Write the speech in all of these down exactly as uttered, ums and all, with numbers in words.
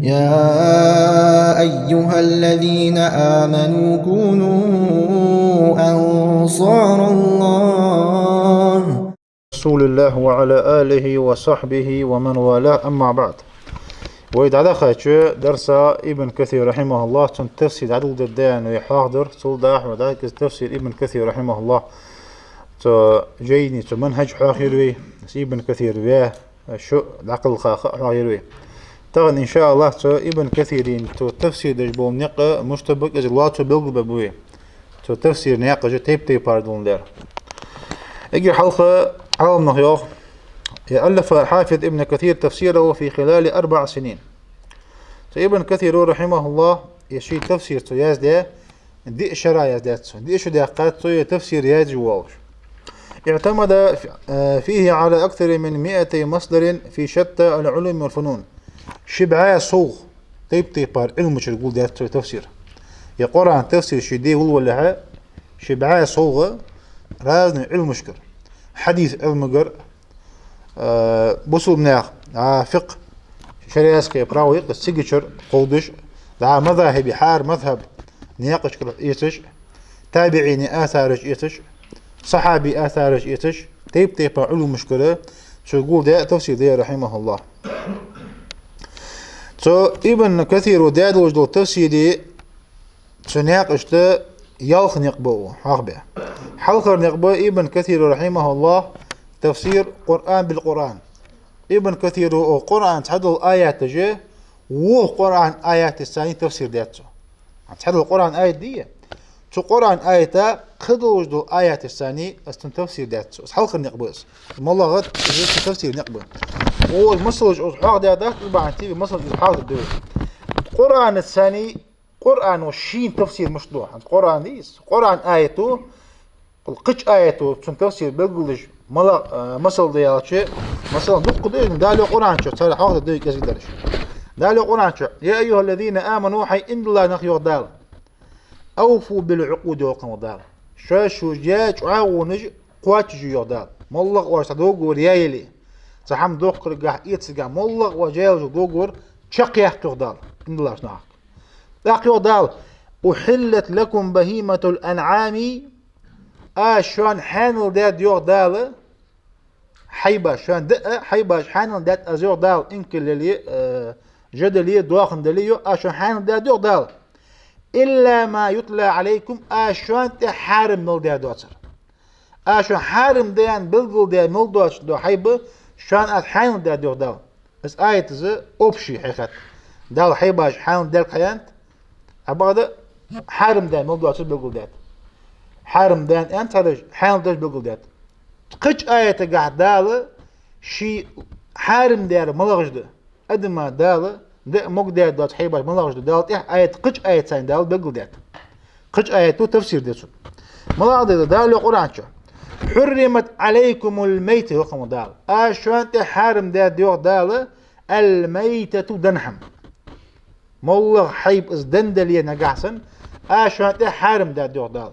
يا أيها الذين آمنوا كونوا أنصار الله. رسول الله وعلى آله وصحبه ومن والاه، أما بعد. Вай дӀадахача дарса Ибн Касир, рахьимахуллахӀ, цун тафсир дӀадоладергда аьнна вай хьоахадир, цул дӀахо дӀа из тафсир Ибн Касир, рахьимахуллахӀ, цу жайни, цу манхӀаж хьоахайир вай, Ибн Касир ваь, шу дӀакхалха ха хьоахайир вай. Тахан, иншааллахӀ, цу Ибн Касира цу тафсир деш бола никъ мишта ба, из лоацца белгалбергба вай. Цу тафсира наькъаш тайп-тайпара доландаь. Эггара хьалха Ӏаламнаха йоах: ألف الحافظ ابن كثير تفسيره في خلال أربع سنين. Цу Ибн Касира, рахьимахуллахӀ, из ший тафсир цо яздаь, диъ шера яздаьд цо. Диъ шу даьккхад цо из тафсир язъеш волаш. اعتمد فيه على أكثر من مائتي مصدر في شتى العلوم والفنون. Ши бӀаь совгӀа тайп-тайпара Ӏилмашкара гулдаьд цо тафсир. Из Къуръан тафсир ше де валалехьа, ши бӀаь совгӀа разный Ӏилмашкара. Хьадис Ӏилмагара, э, бусалба наьха, а, фикъхӀ, шариатское право я-кх из, цигачара кховдаш, дӀа мазахӀиби, хӀара мазхӀаба наькъашкара эцаш, табиӀиний асараш эцаш, сахьабий асараш эцаш, тайп-тайпара Ӏулумашкара цо гулдаь тафсир да, рахьимахуллахӀ. Цу Ибн Касира даь долаш дола тафсира цу наькъашта ялх никъ ба укхо хьоахабаь. Хьалхара никъ ба Ибн Касира, рахьимахуллахӀ, تفسير القرآن بالقرآن. Ибн Касира укх Къуръана цхьадола аяташ вокх Къуръана аяташца тафсир даьд цо. Цхьадола Къуръана аят дий, цу Къуръана аята кхыдолаш дола аяташца из цун тафсир даьд цо. Из хьалхара никъ ба из. МоллагӀа из цун тафсира никъ ба. Укхаза масалаш укхаза хьоахадаьдац, из бахьан тига масалаш укхаза хьоахадергда вай. Къуръанаца, Къуръано шийна тафсир мишта ду. ХӀанз Къуръан дий из, Къуръана аято, кхыча аято цун тафсир белгалдеш, мала-, а, масал да аьлча, масала, дукха да уж, Дала йоах Къуръан чу, царех хьоахадергда вай кӀезига дараш. Дала йоах Къуръан чу: يا أيها الذين آمنوا, хӀай иман дилла нах, йоах Дала. أوفوا بالعقود, йоах Дала. Шоай шоаш яь чӀоагӀонаш кхоачашъе, йоах Дала. МоллагӀа оаш цхьа договор яь яле, цхьа хӀама дохкаргахьа, эцаргахьа, моллагӀа оаш яь йола договор чакхъяккха, йоах Дала, иман диллача нахага. ТӀаккха йоах Дала: أحلت لكم بهيمة الأنعام, аз шоана хьаьнал даьд, йоах Дала, хьайбаш, шоана даа хьайбаш хьаьнал даьд аз, йоах Дала, инкал яле, э, жа дале, доахан дале, йоах, аз шоана хьаьнал даьд, йоах Дала. إلا ما يتلى عليكم, аз шоана тӀа хьарам мел даь доацар. Аз шоана хьарам да аьнна белгалдаь мел доацаш дола хьайба шоана аз хьаьнал даьд, йоах Дала. Из аят из общий хьехад. Дала хьайбаш хьаьнал даьлга хьаяьннад, а бакъда хьарам да аьнна мел доацар белгалдаьд. Хьарам да аьнна цхьадераш хьаьнал деш белгалдаьд. Кхыча аятагахьа Дала ше хьарам даьр малагӀаш да, адама Дала даа могадаь доаца хьайбаш малагӀаш да, Дала тӀехьа аят, кхыча аятаца Дала белгалдаьд. Кхыча аято тафсир даьд цун. МалагӀа да из? Дала йоах Къуръан чу: حرمت عليكم الميتة, йоах Дала. Аз шоана тӀа хьарам даьд, йоах Дала, الميتة, дӀа хӀама. МоллагӀа хьайба из дӀа дале нагахьа санна, аз шоана тӀа хьарам даьд, йоах Дала.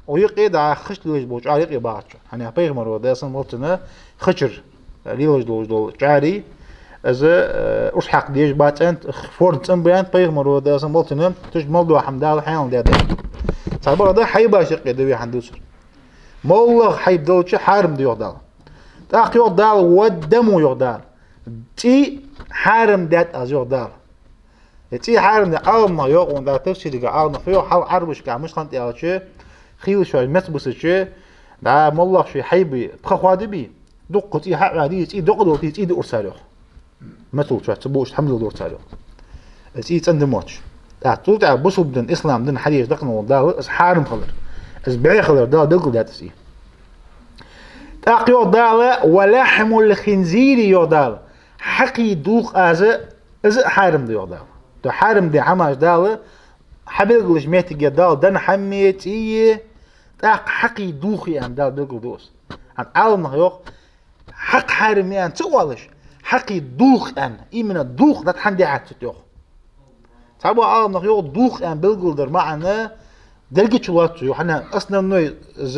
Укх юкъе дӀа хача лелаш бола чӀара юкъе багӀача. ХӀана аьлча пайхамара, Даьла салам хилда цунна, хачара лелаш долаш дола чӀара, из, э, урс хьакха дезаш бац аьннад, форма цӀена ба аьннад пайхамара, Даьла салам хилда цунна, цу чу мел дола хӀама Дала хьаьнал даьд. Цхьабакъда хьайбашта юкъе да вай хӀанз дувцар. МоллагӀа хьайба далча хьарам да, йоах Дала. ТӀаккха йоах Дала: والدم, йоах Дала. ЦӀий хьарам даьд аз, йоах Дала. Э, цӀий хьарам да, Ӏаламнаха йоах, укхун да тафсирага Ӏаламнаха йоах, хьал Ӏарбашка мишта хиннад аьлча, хийла шоаш меца бисача, дӀа моллагӀа шоай хьайбай пха хоадабий, дукха цӀий хьа а ваьдий, цӀий докъадалийта, цӀий дуар цар, йоах. Мецал чу ца буаш хӀама леладора цар, йоах. Э, цӀий цӀена да мотташ. ТӀаккха цул тӀехьа бусалба дин, ислам дин хьадеш дакъа волча Дала из хьарам хилар, из бӀеха хилар Дала белгалдаьд из. ТӀаккха йоах Дала: ولحم الخنزير, йоах Дала. Хьакхий дулх аз, из а хьарам да, йоах Дала. То хьарам да хӀамаш Дала хьабелгалдеча моттиге Дала дӀа хӀамеи, цӀийи, тӀаккха хьакхий дулхи аьнна Дала белгалду из. ХӀанз Ӏаламнаха йоах, хьакха хьарам я аьнна ца оалаш, хьакхий дулх аьнна, именно дулх дӀа хӀама дехьад цу тӀа, йоах. Цхьабакъда Ӏаламнаха йоах, дулх аьнна белгалдара маӀан деррига чулоац цо, йоах, хӀана основной из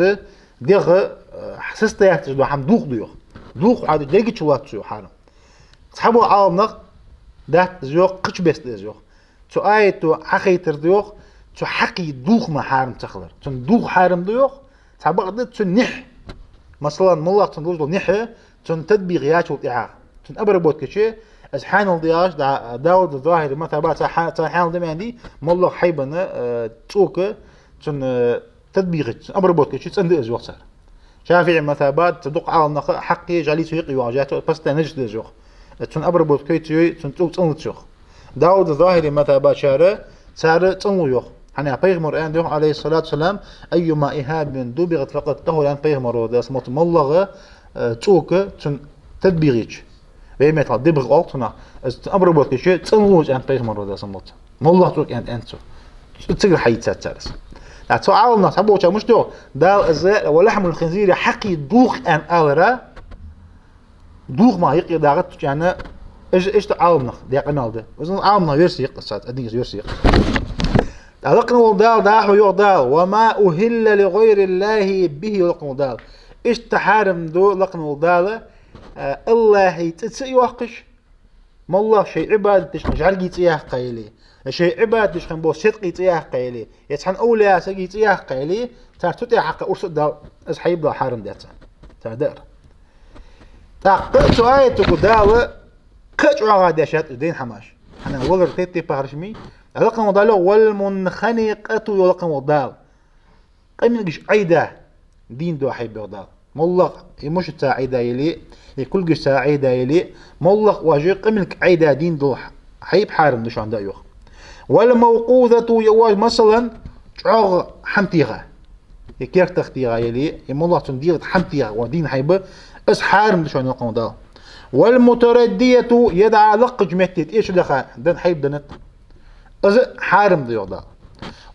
дегӀа, э, состоятельность дола хӀама дулх да, йоах. Дулх хьадича деррига чулоац цо, йоах, хьарам. Цхьабакъда Ӏаламнаха Дац из йоах, кхыча беса да из йоах. Цу аято хьахайтар да йоах, цу хьакхий дулх мара хьарам ца хилар. Цун дулх хьарам да йоах, цхьабакъда цун нихь. Масала, моллагӀа цун долаш дола нихь, цун тадбигӀ яьчул тӀехьагӀа, цун обработка чу, из хьанал да яхаш, да, Дауд ЗахӀири мазхӀаба цхьа хьа-, цхьа хьанал да меанди, моллагӀа хьайбана, э, цӀока, цун, э, тадбигӀ, цун обработка чу цӀена да из йоах цар. ШафиӀий мазхӀаба цу дукха Ӏаламнаха хьакхий, жӀалий цу юкъе йоагӀаш яц, постоянно нажас да из йоах. Цун обработка йой, ца йой, цун цӀока цӀенлуц йоах. Дауд ЗахӀири мазхӀабачар, цар цӀенлу йоах. ХӀана аьлча пайхамара аьннад йоах, عليه الصلاة والسلام: «أيما إهاب دبغت فقد طهر», аьннад пайхамара, Даьла салам хилда цунна. МоллагӀа, э, цӀока цун тадбигӀ йича, вай меттала дибгӀа оал цунах, из цун обработка чу цӀенлуц аьннад пайхамара, Даьла салам хилда цунна. МоллагӀа цӀока аьннад, аьннад цо. Цигара хьаийцад цар из. ТӀаккха цу Ӏаламнаха цхьаболчар мишта йоах, Дала из «ولحم الخنزير», хьакхий дулх аьнна алар, дулх мара юкъе дагӀац цу чу аьнна, иш-, иштта Ӏаламнаха даь къамаьл да. Из Ӏаламнаха версия я-кх из, цхьа одна из версия я-кх. ТӀаккха лакха вола Дала дӀахо йоах Дала: «وما أهل لغير الله به», йоах лакха вола Дала. Иштта хьарам да лакха вола Дала, э, АллахӀа цӀи ца йоаккхаш, моллагӀа шоай Ӏибадат деш хинна жӀарга цӀи яккха яле, е шоай Ӏибадат деш хинна бола седкъий цӀи яккха яле, е цхьан овлияй сагий цӀи яккха яле, цар цу тӀа хьакха урс а дала, из хьайба Дала хьарам даьд царна. Цар даар. ТӀаккха цу аятага Дала кхы а чӀоагӀа дешад из дийна хӀамаш. ХӀана, валар тайп-тайпара хӀамаш ма йий. Лакха вола Дала йоах: «والمنخنقة», йоах лакха вола Дала. Къамилгаш Ӏайда дийна дола хьайба, йоах Дала. МоллагӀа е мушаца Ӏайда яле, е кулгашца Ӏайда яле, моллагӀа оаш къамилг Ӏайда дийна дола хьайба хьарам да шоана даа йоах. «والموقوذة», е оаш, масала, чӀоагӀа хӀама теха, е кертах теха яле, е моллагӀа цун дегӀа тӀа хӀама теха оаш дийна хьайба, из хьарам да шоана, йоах лакха вола Дала. «والمتردية», е дӀа лакхача метте тӀа чу даха денна хьайба деннад. Из а хьарам да, йоах Дала.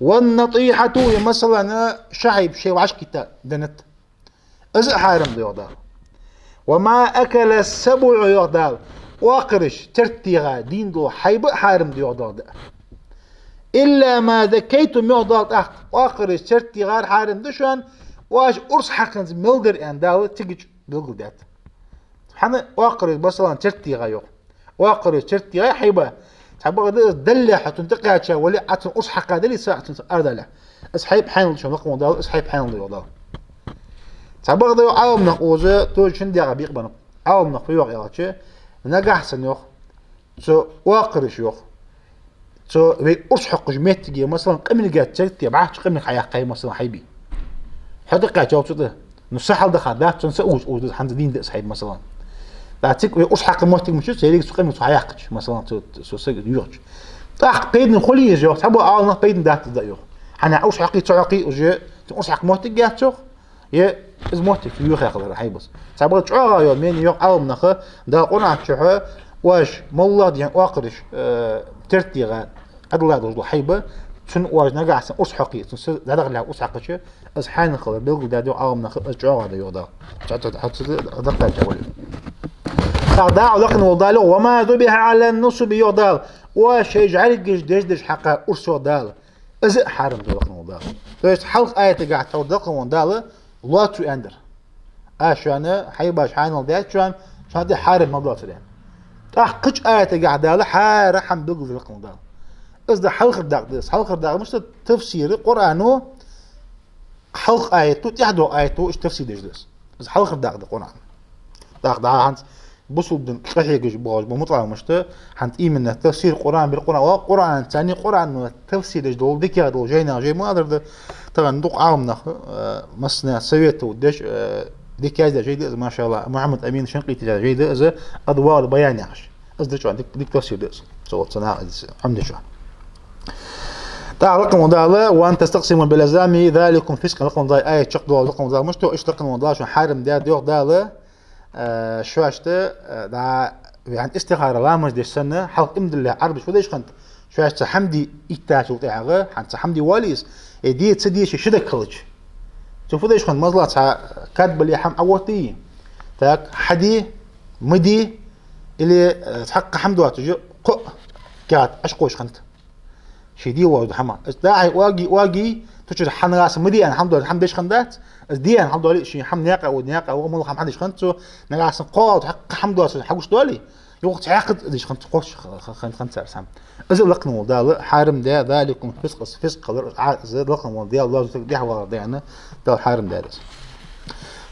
«والنطيحة», е, масала, ши хьайба шоай вӀашагӀкхийтта деннад. Из а хьарам да, йоах Дала. «وما أكل السبع», йоах Дала. Оакхараш царт теха дийна дола хьайба а хьарам да, йоах Дала, даар. «إلا ما ذكيتم», йоах Дала тӀаккха. Оакхараш царт техар хьарам да шоана, оаш урс хьакханза мел дар аьнна Дала цига чу белгалдаьд. ХӀана оакхараш, масала, царт теха йоах? Оакхараш царт техай хьайба. Цхьабакъда из далале, хьо цунна тӀакхаьча вале, Ӏа цунна урс хьакха дале, са Ӏа цунца арадалале, из хьайба хьанал да шоана, лакха вола Дала, из хьайба хьанал да, йоах Дала. Цхьабакъда йоах Ӏаламнаха укхаза, тоже шин дегӀа бекъабеннаб. Ӏаламнаха фу йоах аьлча, нагахьа санна йоах, цу оакхараш йоах, цу вай урс хьокхача моттиге, масала, къамилгаш царт теха, бӀаьхача къамилга хьаяккхай, масала, хьайбий. Хьо тӀакхаьчав цу тӀа. Ну, са хьалдаха дац, цун са увш, увш да, хӀанз дийна да из хьайба, масала. ТӀаккха цига вай урс хьакха моттиг мишта да, еррига цу къамилга цо хьаяьккхача, масала, цу, цу сага йоьхача. ТӀаккха пайдана хуле из, йоах, цхьабола Ӏаламнаха пайдана дац из даа йоах. ХӀана аьлча урс хьакхе, ца хьакхе, уже цун урс хьакха моттиг яц йоах, е из моттиг цу йоьхе хилар хьайбас. Цхьабакъда чӀоагӀа йола мнени йоах Ӏаламнаха, Дала Къуръан чу, оаш моллагӀа дийна оакхараш, э, царт теха, Ӏадала долаш дола хьайба, цунна оаш нагахьа санна урс хьокхе, цун са дӀадахалехь урс хьакхача, из хьанал хилар белгалдаьд йоах Ӏаламнаха, из чӀоагӀа да, йоах Дала. Цхьацца хьоццуде даккхача вале. ТӀаккха дӀахо лакха вола Дала йоах: «وما ذبح على النصب», йоах Дала. Оаш шоай жӀаргаш деш-деш хьакха урс, йоах Дала. Из а хьарам да, йоах лакха вола Дала. То есть хьалха аятагахьа тхьовра лакха вола Дала лоацца аьннадар. Аз шоана хьайбаш хьанал даьд шоана, шоана тӀа хьарам мел доацар аьнна. ТӀаккха кхыча аятагахьа Дала хьарам хӀама белгалдаьд лакха вола Дала. Из да хьалхара дакъа да из. Хьалхара дакъа мишта да? Тафсир Къуръано, хьалха аято, тӀехьа доагӀа аято, иштта тафсир деш да из. Из хьалхара дакъа да Къуръан. ТӀаккха дӀа хӀанз бусалба дина къахьегаш боагӀаш бола муталӀамашта, хӀанз именно тафсир Къуръан, бир Къуръан, ва Къуръан, царна Къуръано тафсир деш дола, дикагӀа дола жайнаш, жай ма дар да, тахан дукха Ӏаламнаха, э, массане совет деш, э, дика яздаь жай да из, машаллахӀ, Мухьаммад Амин Шинкъитис жай да из, «Адваул-Баян» яхаш. Из да чӀоагӀа дика, дика тафсир да из. Цо, цо наха из Ӏомадаьчоа. ТӀаккха лакха вола Дала: «وأن تستقسموا بالأزلام ذلكم فسق», лакха вола Дала аят чакхдоал, лакха вола Дала мишта йоах, иштта лакха вола Дала шоана хьарам даьд йоах Дала, э, шоашта, э, дӀа, вехьан истихара ламаз деш санна, хьалха иман диллалехь Ӏарбаша фу деш хиннад, шоашца хӀама де иттачул тӀехьагӀа, хӀанз цхьа хӀама де воале из, э, де ца деш ши даг хилча. Цо фу деш хиннад, масала, цхьа кад бале хӀама Ӏооттае, так, хьаде, ма де, или, э, цхьаккха хӀама доацаш, кхоъ кад Ӏочукхувш хиннад. Ший де воаллаш дола хӀама. Из дӀа-хьа оаге, оаге, цу чура хьа нагахьа санна ма де аьнна хӀама доале, хӀама деш хиннадац. Из де аьнна хӀама доале, ший хӀама наькъа а вода, наькъа а вода, моллагӀа хӀама хьадеш хиннад цо, нагахьа санна кхоалагӀа хьакха хӀама доацаш хьагуш доале, Юха цхьаькха а деш хиннад, кхоачаш хиннад цар цхьа. Из лакхвенна вола Дала хьарам даьд, ذلكم فسق, из фискъ хилар, из лакхвенна вола Даьла лоазув тӀа дехьавалар да аьнна, Дала хьарам даьд из.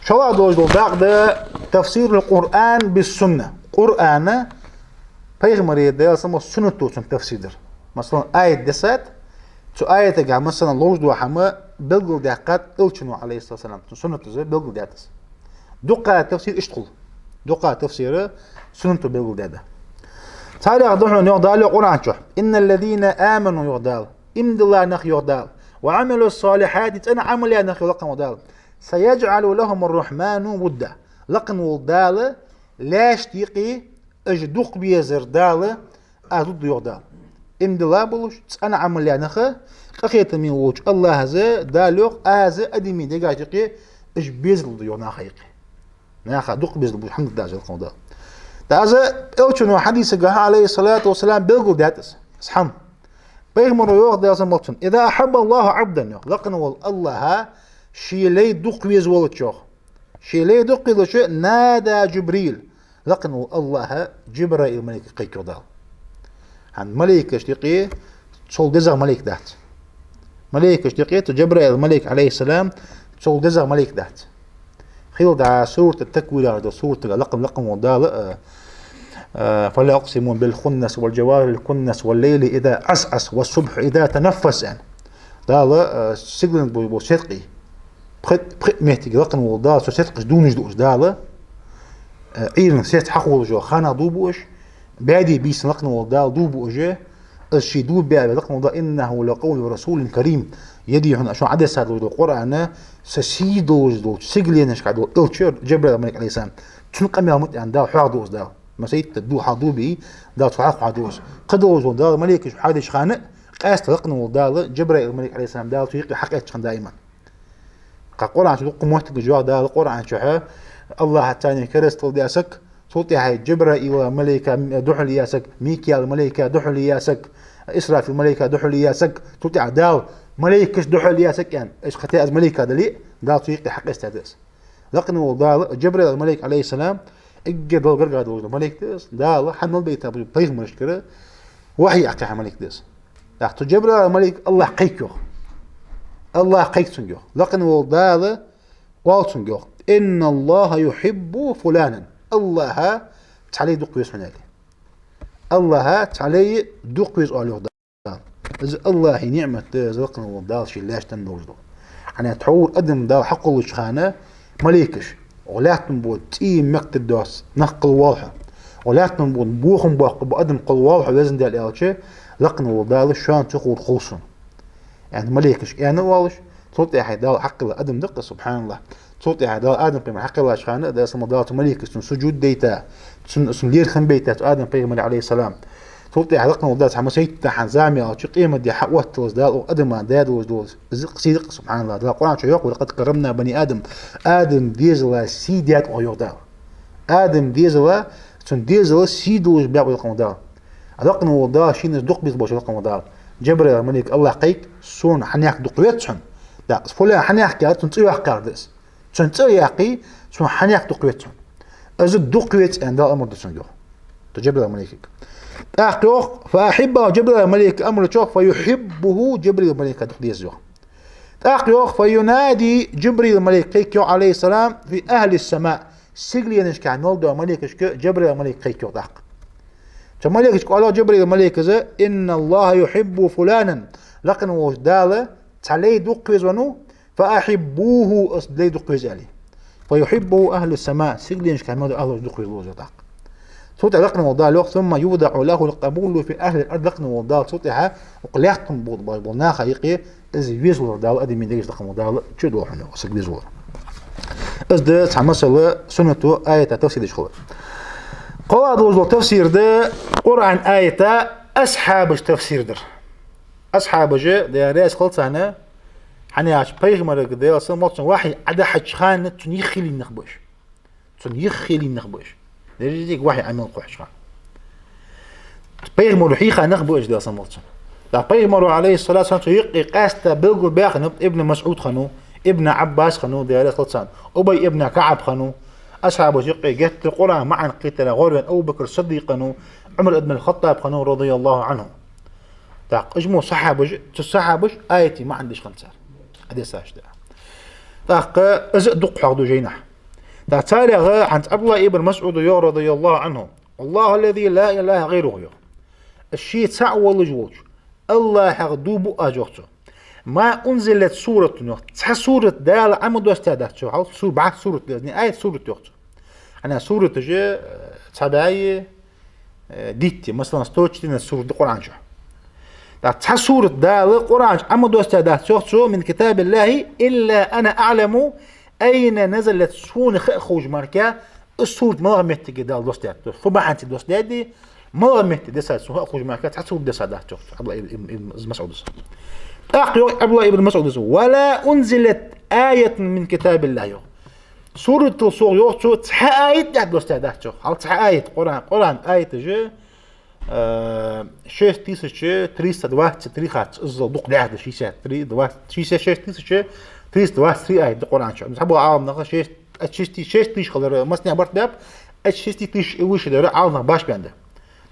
ШоллагӀа долаш дола дакъа да تفسير القرآن بالسنة. Къуръан пайхамара, Даьла салам хилда цунна, суннато цун тафсир дар. Масала, аят десад, цу аятагахь, масала, ловш дола хӀама белгалдаьккхад Элчано, عليه الصلاة والسلام, цун суннатаца белгалдаьд из. Дукха тафсир иштта хул. Дукха тафсир суннато белгалдаьд. Царех да хьона, йоах Дала Къуръан чу: إن الذين آمنوا, йоах Дала, иман дилла нах, йоах Дала, وعملوا الصالحات, цӀена Ӏамал яь нах, йоах лакхвенна вола Дала, سيجعل لهم الرحمن ودا. Лакхвенна вола Дала лаьшта юкъе уж дукха везар Дала аз дергда, йоах Дала. Иман дилла болаш, цӀена Ӏамал яь нах, къахетаме волча АллахӀа, Дала йоах, аз адамий дегашта юкъе уж безалургда, йоах, наха юкъе. Наха дукха безалургба уж, хӀама дергда аз, йоах лакхвенна вола Дала. ТӀаккха из Элчано хьадисагахь, عليه الصلاة والسلام, белгалдаьд из, из хӀама. Пайхамара йоах, Даьла салам хилда цунна: إذا أحب الله عبدا, йоах, лакхвенна вола АллахӀ ший лай дукха веза волча, йоах, ший лай дукха веза волча, نادى جبريل. Лакхвенна вола АллахӀ Джабраил малайкага кхайк, йоах Дала. ХӀана, малайкашта юкъе цул дезагӀа малайк дац. Малайкашта юкъе цу Джабраил малайк, عليه السلام, цул дезагӀа малайк дац. Хила да сурат ат-Таквир яхаш дола сурат, лакхвенна, лакхвенна вола Дала, а, а, فلا أقسم بالخنس والجوار الكنس والليل إذا عسعس والصبح إذا تنفس, аьнна. Дала, а, сигаленца бола, бола седкъий, пхи, пхи моттиге лакхвенна вола Дала цу седкъашца дувнаш да уж Дала, э, Ӏуйранна сецца хьахулаш йолча ханах дув буъ уж, баьде бийсанна лакхвенна вола Дала дув буъ уж, из ше дув баь вале, лакхвенна вола Дала: إنه لقول رسول كريم. Ер да хьона шоана Ӏодессадолаш дола Къуръан, са сий долаш долча сигаленашка дола элча, Джабраил малайк, عليه السلام. Цун къамаьл ма да, аьнна, Дала хьоахаду из Дала. Масийтта дув хьадувбе, Дала цу хьалха хьоахаду из. Кхыдолаш дола Дала малайкаш хьадеш хана, къаьстта лакхвенна вола Дала Джабраил малайк, عليه السلام, Дала цу юкъе хьакхаьчача хана даиман. Кхы Къуръан чу дукха моттигаш йоах Дала Къуръан чу: АллахӀаца цхьана керастал даь саг, цул тӀехьагӀа Джабраил малайка духьале яь саг, Микаил малайка духьале яь саг, Исрафил малайка духьале яь саг, цул тӀехьагӀа Дала малайкаш духьале яь саг, аьнна. Иштта кхы тӀа из малайк дале а, Дала цу юкъе хьакъаьстадаьд из. Лакхвенна вола Дала, Джабраил малайк, عليه السلام, эггара Дала гаргара долаш дола малайк да из, Дала хьа мел байташ бола пайхамарашкара вахьи Ӏокхайкха малайк да из. ТӀаккха цу Джабраил малайкага АллахӀ кхайк, йоах. АллахӀ кхайк цунга, йоах. Лакхвенна вола Дала оал цунга, йоах: إن الله يحب فلانا. АллахӀа цхьа лай дукха веза хьона, аьле. АллахӀа цхьа лай дукха веза, оал, йоах Дала. Из АллахӀа ниӀмат да из, лакхвенна вола Дала ший лаьшта денна долаш дола. ХӀана аьлча тхьовра адам Дала хьакхоллача хана малайкаш: «Укх лаьттан бутт цӀий мекхдоаца нах кхелла воалл хьо. Укх лаьттан бутт бохам боаккхаш бола адам кхелла воалл хьо, Везан Даьла», аьлча, лакхвенна вола Дала: «Шоана ца ховр хов сона», аьнна, малайкашка аьнна а оалаш, цул тӀехьагӀа Дала хьакхелла адам да-кх из, субхьаналлахӀ. Цул тӀехьагӀа Дала Адам-пайхамар хьакхеллача хана, Даьла салам хилда цунна, малайкаша цун сужуд дайта, цун, цун лерхӀам байта цу Адам-пайхамара, عليه السلام. Цул тӀехьагӀа лакхвенна вола Дала цхьа массайтта хана зама яьлча, къематди хьаотталца Дала укх адама даь долаш дола сий да-кх, субхьаналлахӀ. Дала Къуръан чу йоах: «ولقد كرمنا بني آدم». Адама дезала сий даьд оаха, йоах Дала. Адама дезала, цун дезала сий долаш баьб лакхвенна вола Дала. Лакхвенна вола Дала шийна из дукха беза болча, лакхвенна вола Дала. Джабраил малайка АллахӀа кхайк: «Сона хьанехк дукха веза хьона». Да, фулан хьанехк яхар, цун цӀи йоаккхар да из. Цун цӀи а яьккхе, сона хьанехк дукха веза хьона. Из дукха веза аьнна Дала амар ду цунга, йоах. То Джабраил малайкага. ТӀаккха йоах: «فأحبه», Джабраил малайкага амар ду цо, «فيحبه», Джабраил малайка дукха деза, йоах. ТӀаккха йоах: «فينادي», Джабраил малайк кхайк, йоах, عليه السلام, «في أهل السماء». Сигаленашка мел долча малайкашка Джабраил малайк кхайк, йоах, тӀаккха. Цу малайкашка оал, йоах, Джабраил малайкага: «إن الله يحب فلانا». Лакхвенна волча Дала цхьа лай дукха веза хьона, «فأحبوه», из лай дукха веза, аьле. «فيحبه أهل السماء», сигаленашка мел дола ахӀлаш дукха веза хьона, йоах, тӀаккха. Цул тӀехьагӀа лакхвенна вола Дала йоах: «ثم يوضع له القبول في أهل الأرض», лакхвенна вола Дала цул тӀехьагӀа укх лаьттан бутт болча наха юкъе из везалур Дала, адамий дегаш, лакхвенна вола Дала чудолх хьона, йоах, саг везалур. Из да цхьа масала, суннато аята тафсир деш хилар. КхоалагӀа долаш дола тафсир да Къуръан аята асхьабаша тафсир дар. Асхьабаш, Даьла раьза хилва царна, хӀана аьлча пайхамарга, Даьла салам хилда цунна, вахьи Ӏодахьача хана цунна юхе хинна нах ба уж. Цунна юхе хинна нах ба уж. Дерригача вахьи Ӏомел кхухьача хана. Пайхамаро хьийха нах ба уж, Даьла салам хилда цунна. ТӀаккха пайхамаро, عليه الصلاة والسلام, цу юкъе къаьстта белгалбаь хиннаб Ибн МасӀуд хиннав, Ибн Ӏаббас хиннав, Даьла раьза хилва царна, Убай ибн КаӀб хиннав, Асхьабаш юкъе геттара Къуръан маӀан кхетара гӀорвенна Абу Бакр Сиддикъ хиннав, Ӏумар ибн аль-ХаттӀаб хиннав, радияллаху Ӏанхум. ТӀаккха уж мо сахьабаш, цу сахьабаш аятий маӀан деш хиннад цар. Хьадисаш да. ТӀаккха из а дукха хьоахаду жайнашка. ТӀаккха царех хӀанз Ӏабдуллахь ибн МасӀуда йоах, радияллаху Ӏанху: «والله الذي لا إله غيره», йоах. Ше цаӀ волаш волча АллахӀах дув буъ аз, йоах цо. «ما أنزلت سورة», йоах, цхьа сурат Дала Ӏо ма доссадаьдац, йоах, хьал, сур-, бӀаь сурат да из, не аят, сурат, йоах цо. ХӀана, сураташ, э, цхьа бӀаьи, э, дитти, масала, сто четырнадцать сурат да Къуръан чу. ТӀаккха цхьа сурат Дала Къуръан чу Ӏо ма доссадаьдац, йоах цо, «من كتاب الله إلا أنا أعلم أين نزلت», сона ха а ховш мара, из сурат малагӀча метте Дала доссадаьд. Фу бахьанца доссадаьдий, малагӀча метте дессад сона ха а ховш мара, цхьа сурат дессадац, йоах цо, Ӏабдуллахь ибн, ибн, ибн МасӀудас. ТӀаккха йоах Ӏабдуллахь ибн МасӀудас: «ولا أنزلت آية من كتاب الله», йоах. Суратал совгӀа, йоах цо, цхьа аят а доссадаьдац, йоах. Хьал, цхьа аят, Къуръан, Къуръан аяташ, э, шесть тысяч триста двадцать три хац, иззал дукха дехьа да, шестьдесят три, двадцать, шестьдесят шесть тысяч триста двадцать три аят да Къуръан чу. Цхьаболча Ӏаламнаха шесть, от шести, шесть тысяч хилар массанена барт баьб, от шести тысяч и выше дар Ӏаламнаха башха баьнна да.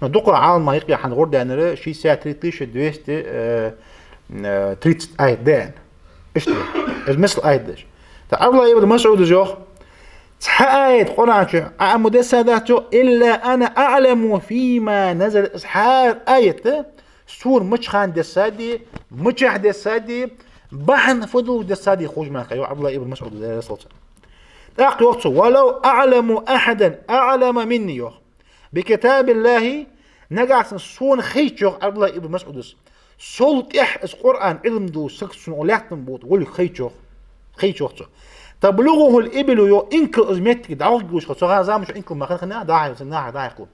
Но дукхагӀа Ӏаламнаха юкъе хӀанз гӀур даьннар шестьдесят три тысяча двести, э, э, тридцать аят да аьнна. Иштта, из мисал аят деш. ТӀаккха Ӏабдуллахь ибн МасӀудас йоах: «Цхьа аят Къуръан чу Ӏо ма дессадац, йоах, إلا أنا أعلم فيما نزل», из хӀара аят, сура мича хана дессадий, мичахьа дессадий, бахьан фу долаш дессадий ховш мара, йоах Ӏабдуллахь ибн МасӀудас, Даьла раьза хилва цунна. ТӀаккха йоах цо: «ولو أعلم أحدا أعلم مني», йоах. «بكتاب الله», нагахьа санна сона хайча, йоах Ӏабдуллахь ибн МасӀудас, сол тӀехьа из Къуръан Ӏилма долаш саг цунна лаьттан бутт волга хайча, йоах, хайча, йоах цо. «تبلغه الإبل», йоах, инкал из моттиге дӀагӀоргйолаш хилча, цу хана заман чу инкал ма хиннадий, дӀа-хьа, наха дӀа-хьа кху.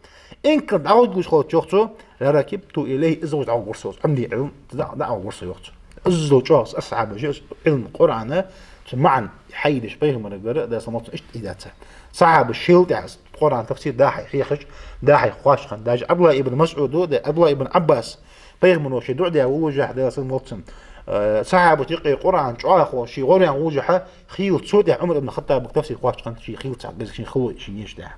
Инкал дӀагӀоргйолаш хилча, йоах цо, «لركبت إليه», иззал дӀагӀоргвар со, из Ӏомаде Ӏилма, дӀа-, дӀагӀоргвар со, йоах цо. Иззал чӀоагӀа асхьабаша из Ӏилма, Къуръан, цун маӀан хьаийдеш пайхамарагара, Даьла салам хилда цунна, иштта ийдацар. Сахьабаша шоайла тӀехьа Къуръан тафсир дӀа-хьа хьехаш, дӀа-хьа хьоашаш хиннад. Даже Ӏабдуллахь ибн МасӀуда, да, Ӏабдуллахь ибн Ӏаббас, пайхамаро ше дуӀа даь воллашехь, Даьла салам хилда цунна, э, сахьабашта юкъе Къуръан чӀоагӀа ховш, ше гӀорваьнна воллашехь, хийла цо тӀехьа Ӏумар ибн Хаттабага тафсир кхоачаш хиннад, ше хийла цхьа безача ший хало, ший неш тӀехьа.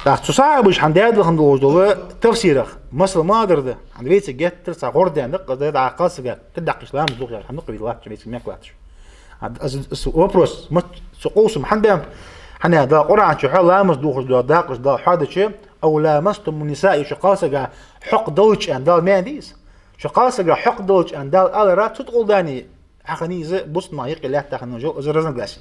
ТӀаккха цу сахьабаша хӀанз даьдалхана долаш дола тафсирах масал ма дарра да, хӀанз вайцига геттара цхьа гӀор даьнна да-кх, да, дӀа кхалсага кхы даккхийча ламаз духьа яхаш, хӀанз дукха вайна латташ, вайцига мехка латташ. А, аз, аз вопрос, ма, цу къовсам хӀана баьннаб? ХӀана, Дала Къуръан чу хьа ламаз дохаш дола дакъаш Дала хьоадича, «أو لامستم النساء», шо кхалсага хьакъ долча аьнна Дала маьнди из. Шо кхалсага хьакъ долча аьнна Дала алара, цу тӀа къулдани хьахиннай из бусалба наха юкъе лаьтта хинна жо, из разногласи.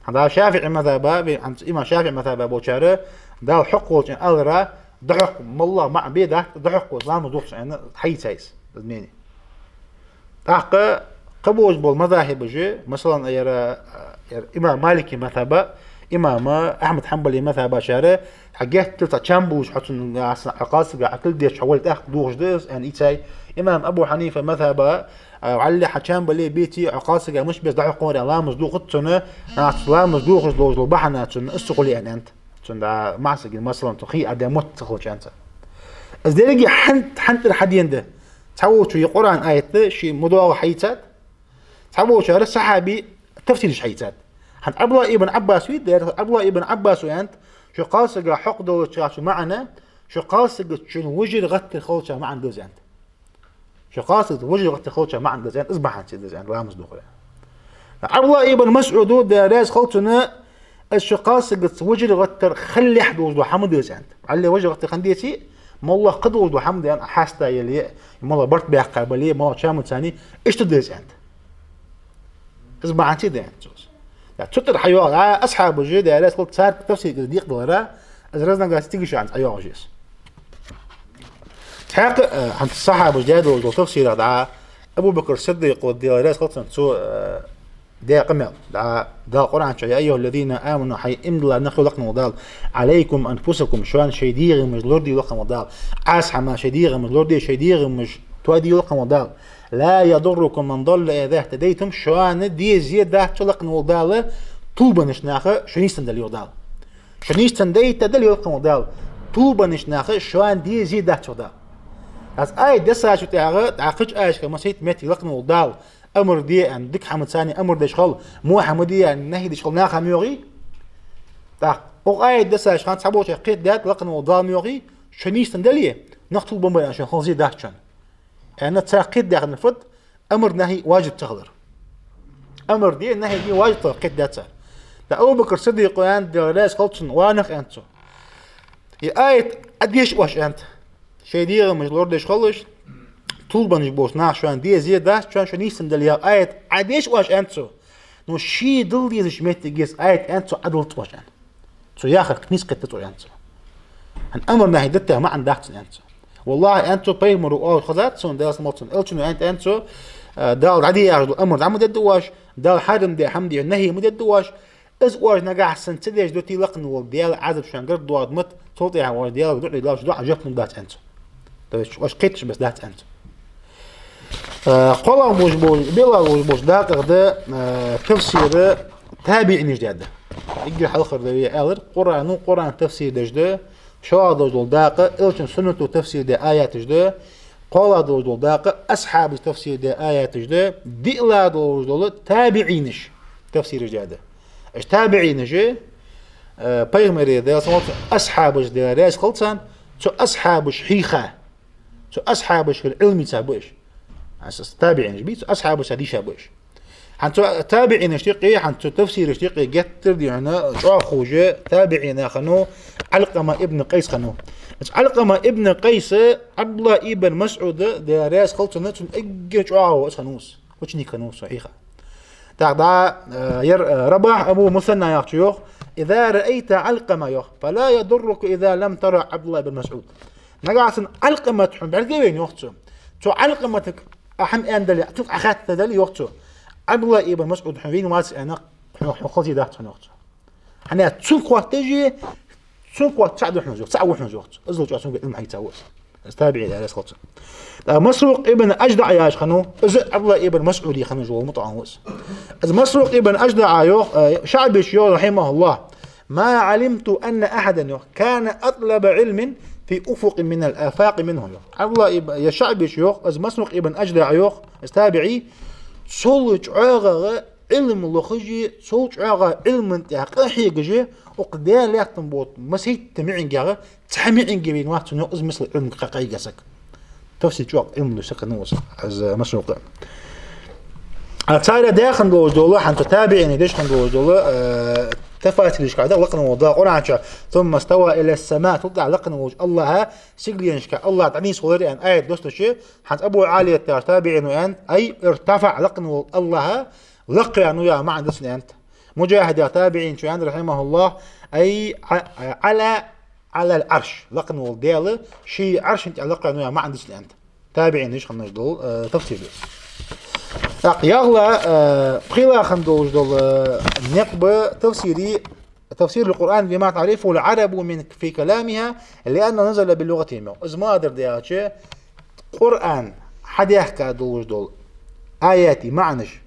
ХӀанз ШафиӀий мазхӀаба, вай хӀанз имам ШафиӀий мазхӀаба болчар, Дала хьакъ волча аьнна алара, дӀахьокх, моллагӀа маӀан бе дац, дӀахьокх вац, ламаз дохаш аьнна, хьаийцай из, из мнени. ТӀаккха кхыболаш бола мазхӀабаш, масала, яр, яр имам Маликий мазхӀаба, имам Ахьмад Хьанбалий мазхӀабачар, хьа геттара цхьа чам болаш хьо цунна, хьо кхалсага хьа кулг детташ хьо вале тӀаккха дохаш да из, аьнна ийцай. Имам Абу Хьанифа мазхӀаба, а, валлахӀи, хьа чам бале а беций, хьо кхалсага мишта бес дӀахьокх аьнна ламаз дохац цунна, нах цу ламаз дохаш долаш дола бахьан цунна из ца хуле аьнна, аьннад. Цунна дӀа маӀан сагин, масала, цу хий а де мотт ца хилча аьнна. Из деррига хӀан-, хӀанз тӀера хьадена да. Цхьаволчо из Къуръан аят ший мудогӀа хьаийцад, цхьаволчар сахьабий тафсираш хьаийцад. ХӀанз Ӏабдуллахь ибн Ӏаббас вий, дера Ӏабдуллахь ибн Ӏаббаса аьннад, шо кхалсага хьакъ долча цу маӀан, шо кхалсагаца шун вижар гӀаттар хилча маӀан да из аьннад. Шо кхалсагаца вижар гӀаттар хилча маӀан да из аьннад, из бахьанца да из аьннад, ламаз дохар. Ӏабдуллахь ибн МасӀуда, Даьла раьза хилва цунна, из шо кхалсагаца вижар гӀаттар хилалехь долаш дола хӀама да из аьннад. Валлахьи, вижар гӀаттар хинна деций, моллагӀа кхы долаш дола хӀама да аьнна, хьаста яле, моллагӀа барт баьккха бале, моллагӀа чам цани, иштта да из аьннад. Из бахьанца да аьннад цо из. Цу тӀара хьайоагӀа, а, асхьабаша, Даьла раьза хилва царна, тафсир из декъадалара, из разногласи цига шоана хьайоагӀаш я из. ТӀаккха, э, хӀанз сахьабаша даь долаш дола тафсирах дӀа, Абу Бакр Сиддикъо, Даьла раьза хилва цунна, цо, э, даь къамаьл дӀа, Дала Къуръан чу: «يا أيها الذين آمنوا», хӀай иман дилла нах, йоах лакхавола Дала, «عليكم أنفسكم», шоана шоай дегӀамаш лораде, йоах лакхавола Дала. Аз хӀама шоай дегӀамаш лораде, шоай дегӀамаш тоаде, йоах лакхавола Дала. «لا يضركم من ضل إذا اهتديتم», шоана дезе дац, йоах лакхавола Дала, тувлабеннача наха шо нийсденна дале, йоах Дала. Шо нийсденна дайтадале, йоах лакхавола Дала, тувлабеннача наха шоана дезе дац, йоах Дала. Из аят дессачул тӀехьагӀа, дӀа кхыча аяташка масийтта моттиг лакхавола Дала амар де аьнна, дика хӀамаца амар деш хила, во хӀама де аьнна, нахьи деш хила наха ма йоахий. ТӀаккха укх аят дессача хана цхьаболчар кхетадаьд, лакхе вола Дала ма йоахий, шо нийсденна дале, нах тилбенна бар аьнна шоана хила зе дац шоана. Аьнна цар кхетадаь хиннар фуд, амар, нахьи важиб ца хилар. Амар де, нахьи де важиб ца хилар кхетадаьд цар. ТӀаккха Абу Бакр Сиддикъа аьннад, Даьла раьза хилва цунна: «Ва нах, — аьннад цо, — ер аят Ӏодеша оаш, — аьннад, — шоай дегӀамаш лорадеш хилалаш, тилбенна болча наха шоана де зе дац шоана, шо нийсденна дале, ер аят Ӏодеша оаш, — аьннад цо. — Но ший дала дезача моттиге ер аят, — аьннад цо, — Ӏодалац оаш, — аьннад. — Цо яхар нийса кхетадац оаш, — аьннад цо. — ХӀана, амар, нахьи дита маӀан дац цун, — аьннад цо. — ВаллахӀи, — аьннад цо, — пайхамара оалаш хезад сона, Даьла салам хилда цунна, элчано аьннад, — аьннад цо, — э, Дала дӀадаь дола амар дӀа ма дергда оаш, Дала хьарам даь хӀама де, нахьи ма дергда оаш. Из оаш нагахьа санна ца деш дите, лакхе вола Даьла Ӏазап шоана гаргадоагӀаргда, цул тӀехьагӀа оаш Даьлага дуӀа де дале, шоана дуӀа жоп лургдац, — аьннад цо. То есть оаш кхеташ бесса дац, — аьннад цо. Э, кхоалагӀа болаш бола, биълагӀа болаш болча дакъах да, э, тафсир табиӀинаша даьд. Эггара хьалхара да вай аьлар, Къуръано, Къуръан тафсир деш да, шоллагӀа долаш дола дакъа, элчан суннато тафсир даь аяташ да, кхоалагӀа долаш дола дакъа, асхьабаша тафсир даь аяташ да, диълагӀа долаш дола табиӀинаша тафсираш даьд. Уж табиӀинаш, э, пайхамара, Даьла салам хилда цунна, асхьабаш, Даьла раьза хилва царна, цу асхьабаша хьийха, цу асхьабашкара Ӏилма ийца ба уж. Ас-, ас-, табиӀинаш бий, цу асхьабашца дийша ба уж. ХӀанз цу табиӀинашта юкъе, хӀанз цу тафсирашта юкъе геттара дийна чӀоагӀа ховш табиӀин хиннав Ӏалкъама ибн Къайс хиннав. Из Ӏалкъама ибн Къайс ӀабдуллахӀ ибн МасӀуда, Даьла раьза хилва цунна, цун эггара чӀоагӀа ва из хиннав из. Ученик хиннав цо хьийха. ТӀаккха дӀа, э, ер, э, Рабахь Абу Мусанна яхачо йоах: «إذا رأيت علقمة, — йоах, — فلا يضرك إذا لم تر عبد الله بن مسعود». Нагахьа санна Ӏалкъамат хьона бӀаргавайна, йоах цо. Цу Ӏалкъаматага Ӏа хӀама аьнна дале, цунга Ӏа хаьттад дале, йоах цо, ӀабдуллахӀ ибн МасӀуд хьона вийна вац аьнна, хьона, хьона хила зе дац хьона, йоах цо. ХӀана аьлча цунга хоатташ, цунга хоатташ цаӀ да хьона из, йоах, цаӀ ва хьона из, йоах цо. Иззал чӀоагӀа цунга Ӏилма хьаийца ва из. Из табиӀи, Даьла раьза хилва цунна. ТӀаккха Масрукъ ибн АждаӀ яхаш хиннав, из а ӀабдуллахӀ ибн МасӀуда хиннав, вола мутаӀалим ва из. Из Масрукъ ибн АждаӀа йоах, э, ШаӀбийс йоах, рахьимахӀуллахӀ: «ما علمت أن أحدا, — йоах, — كان أطلب علما في أفق من الآفاق منه», — йоах. ӀабдуллахӀ иб-, е ШаӀбийс йоах, из Масрукъ ибн АждаӀ йоах, из табиӀи, цул чӀоагӀагӀа Ӏилма лохаш, цул чӀоагӀа Ӏилман тӀа къахьегаш, укх Даьла лаьттан бутт масийтта миӀингех цхьа миӀинге вийна вац цунна, йоах, из мисал Ӏилманга кхы къахьега саг. Тафсир чӀоагӀа Ӏилма луш саг хиннав из, из Масрукъ. А цар даь хинна долаш дола, хӀанз цу табиӀинаш деш хинна долаш дола, э, тафасирашка да, лакхе вола Дала Къуръан чу: «ثم استوى إلى السماء», цул тӀехьагӀа лакхе волча АллахӀа сигалешка, АллахӀ дӀанийсвелар аьнна аят доссаш, хӀанз Абу Ӏалийя яхача табиӀино аьннад: «أي ارتفع», лакхе вола АллахӀ лакхваьннав яха маӀан да цун, аьннад. МуджахӀид яхача табиӀинчо аьннад, рахьимахӀуллахӀ: «أي ع-, على, على العرش», лакхе вола Даьла ший Ӏаршан тӀа лакхваьннав яха маӀан да цун, аьннад. ТабиӀинаша хиннаш дола, э, тафсир да из. ТӀаккха ялхлагӀа, э, пхелагӀа хинна долаш дола, э, никъ ба тафсири, تفسير القرآن بما تعرفه العرب من، في كلامها، لأنه نزل بلغتهم. Из ма дарра аьлча, Къуръан хьадаьхка долаш дола аятий маӀанаш,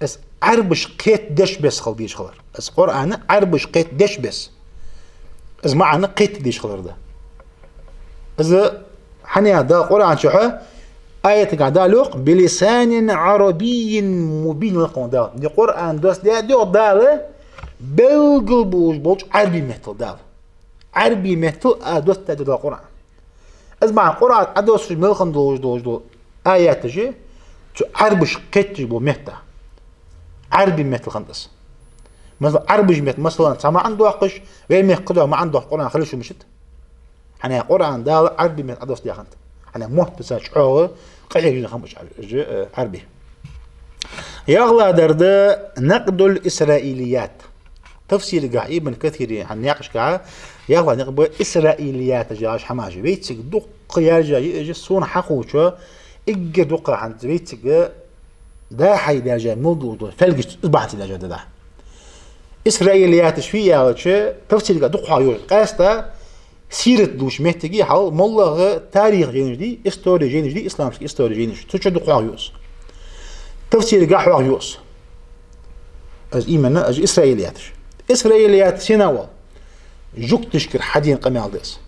из Ӏарбаша кхетадеш бесса хила дезаш хилар. Из Къуръан Ӏарбаша кхетадеш бесса, из маӀан кхетадеш хилар да. Из хӀана аьлча, Дала Къуръан чу аятагахь Дала йоах: «بلسان عربي مبين», лакхе вола Дала. Ер Къуръан доссадаьд, йоах, Дала белгала болаш болча Ӏарбий меттала Дала. Ӏарбий меттала а доссадаьд Дала Къуръан. Из маӀан Къуръан Ӏодоссаш мел хинна долаш долаш дола аяташ, цу Ӏарбаша кхетадеш бола метта. Ӏарбий меттала хиннад из. Масала, Ӏарбаша метта, масала, цхьа маӀан доаккхаш, вай мехка кхыдола маӀан доаккхаш Къуръан хила йиш я мишта? ХӀана аьлча Къуръан Дала Ӏарбий метта Ӏодоссадаь хиннад. ХӀана аьлча моттаца чӀоагӀа къахьегаш хиннаб уж Ӏар-, уж, э, Ӏарбий. ЯлхлагӀдар да نقد الإسرائيليات. Тафсирагахь Ибн Касира хьа наькъашка ялхлагӀа никъ ба исраилияташ яхаш хӀамаш. Вайцига дукха яьржа я уж, сона хьаховча, эггара дукха хӀанз вайцига дӀа-хьа даьржа мел долаш дола фаьлгаш, из бахьан ца даьржа да дӀа. Исраилияташ фу я аьлча, тафсирагахь дукха хьоахайоагӀаш. Къаьстта сират лувча моттиге хьал, моллагӀа тарих жайнаш дий, истори жайнаш дий, исламски истори жайнаш. Цу чу дукха хьоахайоагӀа из. Тафсирагахь хьоахайоагӀа из. Из именно, из исраилияташ. Исраилият сенах оал? Жугташкара хьадена къамаьл да из.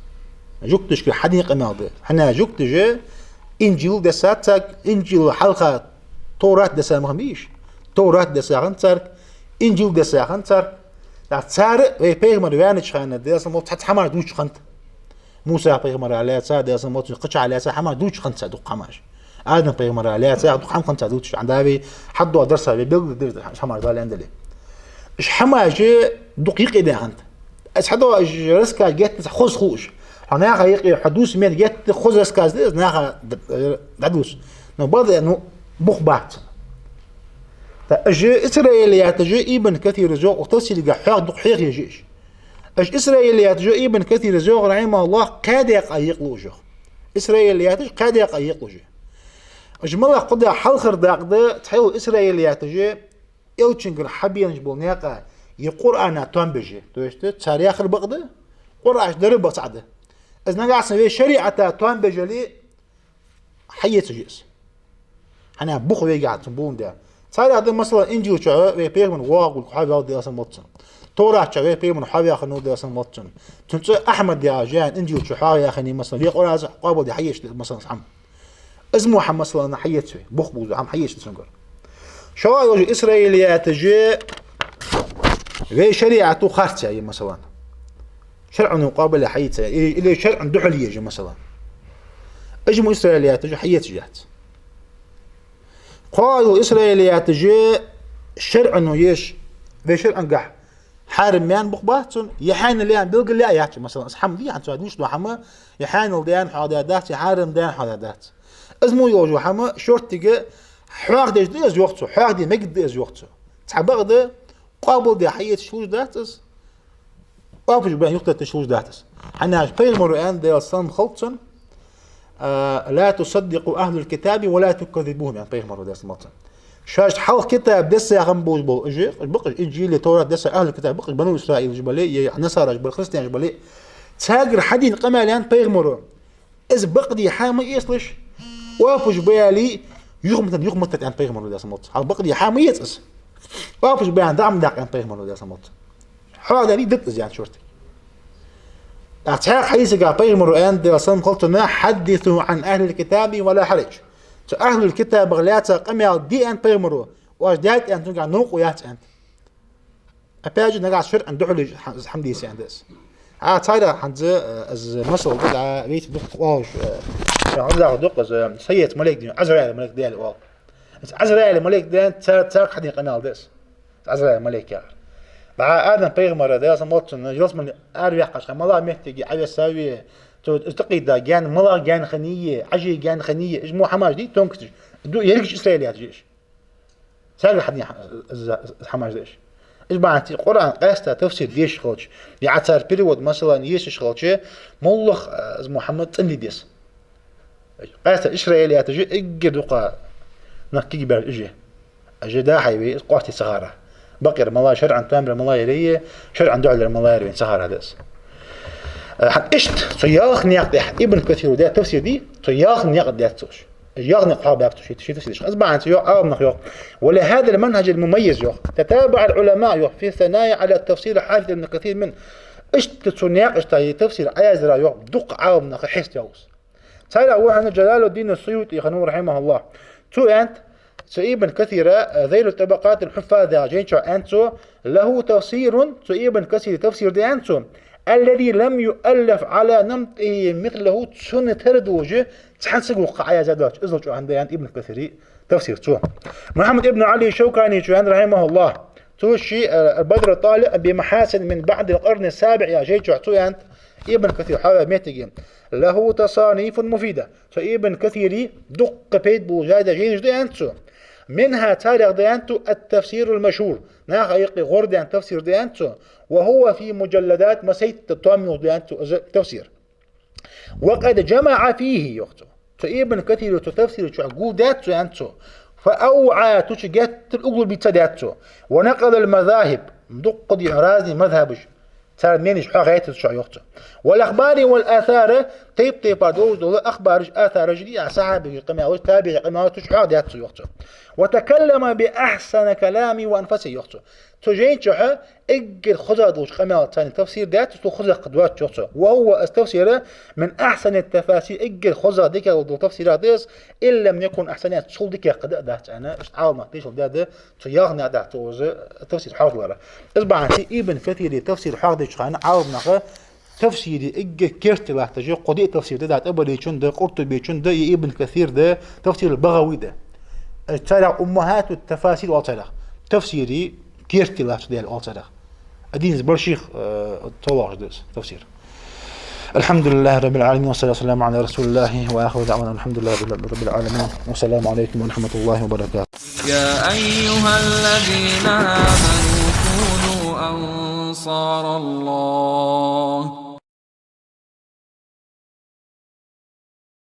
Жугташкара хьадена къамаьл да. ХӀана аьлча жугташа Инжил дессад царга, Инжила хьалха Товрат деса ма хиннабий уж. Товрат деса хиннад царга, Инжил деса хиннад царга. ТӀаккха цар вай пайхамар ваьннача хана, Даьла салам хилда цунна, цхьацца хӀамаш дувцаш хиннад. Муса-пайхамарах лаьца, Даьла салам хилда цунна, кхычахьа лаьца хӀамаш дувцаш хиннад цар дукха хӀамаш. Адам-пайхамарах лаьца дукха хӀама хиннад цар дувцаш. ХӀана аьлча вай хьадоагӀа дарсаш вай белгалдергда хӀамаш, Дала аьннадале. Уж хӀамаш дукха юкъе даь хиннад. Аз хьадоагӀа уж рассказ геттара хоза хул уж. Хьо наха юкъе хьо дувца мел геттара хоза рассказ да из, наха д-, д-, дӀадувца. Но бакъда, ну, бух бац цун. ТӀаккха уж исраилияташ, Ибн Касира йоах, укх тафсирагахь хьоаха дукха хьехаеш я уж. Уж исраилияташ, Ибн Касира йоах, рахьимахӀуллахӀ, кхаь даькъа екъалу уж, йоах. Исраилияташ кхаь даькъа екъалу уж. Уж малагӀа кхо даькъа, хьалхара дакъа да, цхьайола исраилияташ, Элчангара хьабенача бола наькъа, е Къуръана тоам беш я. То есть, цар яхар бакъ да, Къуръан дар бакъ цхьа да. Из нагахьа санна вай шариӀата тоам беш яле, хьаэца уж из. ХӀана аьлча бух вайгахьа цун боландаь. Царех да, масала, Инжил чу вай пайхамар воагӀаргволга хьаваьв, Даьла салам хилда цунна. Товрат чу вай пайхамар хьаваьхав, Даьла салам хилда цунна. Цун цӀи Ахьмад яхаш я, Инжил чу хьаваьхандаь, масала, вай Къуръан къоабалде хьаэцаш да, масала, хӀама. Из мо хӀама, масала, хьаэца вай, бух бувзаш хӀама хьаэца цунгара. ШоллагӀа йола исраилияташ вай шариӀато харц я, масала. ШарӀо къоабалъе хьаэца, или шарӀо духьал я уж, масала. Уж мо исраилияташ хьаэцаш яц. КхоалагӀа йола исраилияташ шарӀо еш, вай шарӀагахь хьарам я аьнна бух бац цун, е хьаьнал я аьнна белгала яц, масала, из хӀама дий хьона цо дувцаш дола хӀама, е хьаьнал да аьнна хьоахадаь дац, е хьарам да аьнна хьоахадаь дац. Из мо йола хӀама шортига хьоахадеш да из, йоах цо, хьоахаде мегаргда из, йоах цо. Цхьа бакъда, къоабалде хьаэцаш хулаш дац из, оапаш бе юхатетташ хулаш дац из. ХӀана аьлча пайхамара аьннад, Даьла салам хилда цунна, а, «لا تصدقوا أهل الكتاب ولا تكذبوهم», аьннад пайхамара, Даьла салам хилда цунна. Шоашта хьалха китаб дессаь хинна болаш бола уж, уж ба-кх уж, Инжил, Товрат дессаь ахӀлул китаб ба-кх уж, бану Исраилаш бале, е насараш бале, христианаш бале. Царгара хьадена къамаьл, аьннад пайхамара, из бакъде хьа ма эцалаш, оапаш бе яле, юха ма тетта, юха ма тетта, аьннад пайхамара, Даьла салам хилда цунна. Хьал бакъде хьа ма эца из. Оапаш бе аьнна дӀа ма даккха, аьннад пайхамара, Даьла салам хилда цунна. Хьоахадаьле дитт из, аьннад шортига. ТӀаккха цхьаькха хьадисагахь пайхамара аьннад, Даьла салам хилда цунна: «حدثوا عن أهل الكتاب ولا حرج». Цу ахӀлул китабах лаьца къамаьл де, аьннад пайхамара. Оаш даьд, аьннад, цунгахь новкъа яц, аьннад. Опять же, нагахьа шарӀо духьал я уж хӀа-, хӀама дийца аьннад из. А царех хӀанз, э, из масал да, дӀа вайцига дукха оалаш, э, хӀанз дӀа дукха из, э, са эца малейк да, Ӏазраил малейк да аьле оал. Из Ӏазраил малейк да аьнна цар, царга хьадена къамаьл да из. Ӏазраил малейк яхар. ДӀа Адам-пайхамар, Даьла салам хилда цунна, ялсмале араваьккхача хана малагӀча моттиге Ӏовессав, цо из тӀакхийда гаьна, малагӀа гаьна хиннай, Ӏажий гаьна хиннай, уж мо хӀамаш дий, тонкосташ. Ду, ерригаш исраилияташ я уж. Царгара хьадена хӀа-, из, из хӀамаш да уж. Из бахьанца Къуръан къаьстта тафсир дешаш хилча, е цар перевод, масала, еш хилча, моллагӀа, э, из мо хӀама цӀенле деза. Къаьстта исраилияташ эггара дукха нах кегабаьраш уж я. Уж дӀа-хьа вай къоастаде ца хилар. Бакъдар малагӀа, шарӀо тоам бар малагӀа яр, шарӀо духьал яр малагӀа яр вайна ца хилар да из. Э, хӀанз иштта цу ялх наькъа тӀа Ибн Касира даь тафсир дий, цу ялх наькъа тӀа даьд цо уж. Ялх наькъа хьоахабаьб цо ший, ший тафсирашка. Из бахьанца йоах, Ӏаламнаха йоах: «ولهذا المنهج المميز», йоах, «تتابع العلماء», йоах, «في الثناء على تفسير الحافظ ابن كثير من». Иштта цу наькъаш тӀа из тафсир Ӏояздаьр, йоах, дукха Ӏаламнаха хьестабаьб из. Царех ва хьона Джалалуддин ас-СуютӀи хиннав, рахьимахӀуллахӀ. Цо аьннад, цу Ибн Касира, э, «ذيل طبقات الحفاظ» яхача жайна чу аьннад цо: «له تفسير», цу Ибн Касира тафсир да, аьннад цо, «الذي لم يؤلف على نمطه مثله», цунна тара долаш цхьан саго кхы Ӏояздаь доацаш, иззал чӀоагӀа да, аьннад, Ибн Касира тафсир цо. Мухьаммад ибн Ӏали Шавканичо аьннад, рахьимахӀуллахӀ, цо ший, э, «البدر الطالع بمحاسن من بعد القرن السابع» яхача жайна чу цо аьннад, Ибн Касир хьоахаваь моттиге: «له تصانيف مفيدة». Цу Ибн Касира дукха пайда болаш дола жайнаш да, аьннад цо. «منها», царех да, аьннад цо, «التفسير المشهور», наха юкъе гӀарадаьнна тафсир да, аьннад цо, «وهو في مجلدات», масийтта том йолаш да, аьннад цо, из тафсир. «وقد جمع فيه», йоах цо. Цу Ибн Касира цу тафсира чу гулдаьд цо, аьннад цо. «فأوعى», цу чу геттара углубиться даьд цо. «ونقل المذاهب», дукха дийхьа разные мазхӀабаш, цар мненеш хьоахайт цо, йоах цо. «والأخبار والآثار», тайп-тайпара долаш дола ахбараш, асараш дий, а сахьабий къамаьлаш, табиӀий къамаьлаш, цу чу хьоахадаьд цо, йоах цо. «وتكلم بأحسن كلامه وأنفسه», йоах цо. Цу жайна чухь эггара хоза долча къамаьлаца тафсир даьд цо, цул хоза кхы доацаш, йоах цо. «وهو», из тафсир, «من أحسن التفاسير», эггара хоза, дикагӀа дола тафсираш да из, «إن لم يكن أحسنها», цул дикагӀа кхы да а дац аьнна, иштта Ӏаламнаха тешал даьд цу ялханна тӀа, цо из тафсир хьоахадалар. Из бахьан долаш Ибн Касира тафсир хьоахадеча хана Ӏаламнаха тафсире эггара керте латташ кхо-диъ тафсир да, да ТӀабаречун да, Къуртубечун да, е Ибн Касир да, тафсир БагӀави да. Э, царех уммахӀату тафасир оал царех. Тафсире керте латташ да оал царех. Один из больших, э, цо лоархӀаш да из тафсир. الحمد لله رب العالمين، والصلاة والسلام على رسول الله، وآخر دعوانا الحمد لله رب العالمين، والسلام عليكم ورحمة الله وبركاته. يا أيها الذين آمنوا كونوا أنصار الله.